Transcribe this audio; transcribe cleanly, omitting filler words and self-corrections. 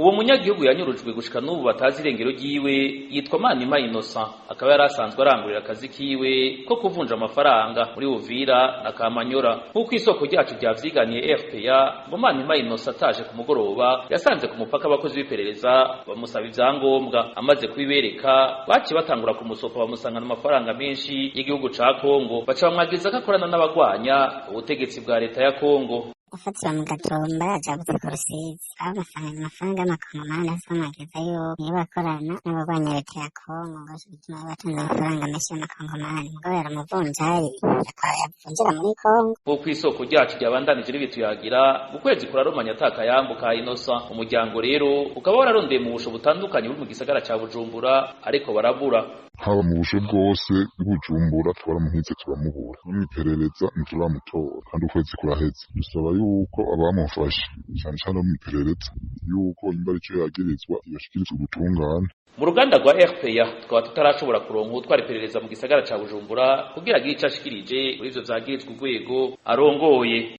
Uwo munyagihugu yanyurujwe gushika n'ubu batazi irengero ryiwe yitwa Manima Innocent, akaba yari asanzwe arangurira akazi kiwe ko kuvunja amafaranga muri Uvira na Kamanyora. Nk'uko isoko ryacu ryavyiganiye RPA, ngo Manima Innocent ataje ku mugoroba yasanze ku mupaka abakozi b'iperereza bamusaba ivyangombwa. Amaze kubibereka, baciye batangura kumusopa, bamusangana amafaranga menshi y'igihugu ca Kongo, baca bamwagiriza ko akorana n'abagwanya ubutegetsi bwa leta ya Kongo. Yafatiwe mu Gatumba ajabutse ku Rusizi, bamusanganye amafaranga y'amakongomani, asamageza yuko niyo bakorana n'abagwanya leta ya Kongo, ngo bituma batunze amafaranga menshi y'amakongomani, mugabo yari umuvunjayi yavunjira muri Kongo. Nk'uko isoko ryacu ryabandanije ribituyagira, ukwezi kurarumanya atakayambu ka Innocent. Umuryango rero ukaba wararondeye mu busho butandukanye buri mu gisagara ca Bujumbura, ariko barabura. Haba mu busho bwose bw'Ubujumbura twaramuhize turamubura, no mw'iperereza ntituramutora, kandi ukwezi kuraheze. Dusaba yuko abamufashe, cane cane abo mw'iperereza, yuko imba arico yagirizwa yoshikirizwa ubutungane. Mu ruganda rwa RPA tukaba tutarashobora kuronka utwara iperereza mu gisagara ca Bujumbura kugira agire ico ashikirije muri ivyo vyagirizwa urwego arongoye.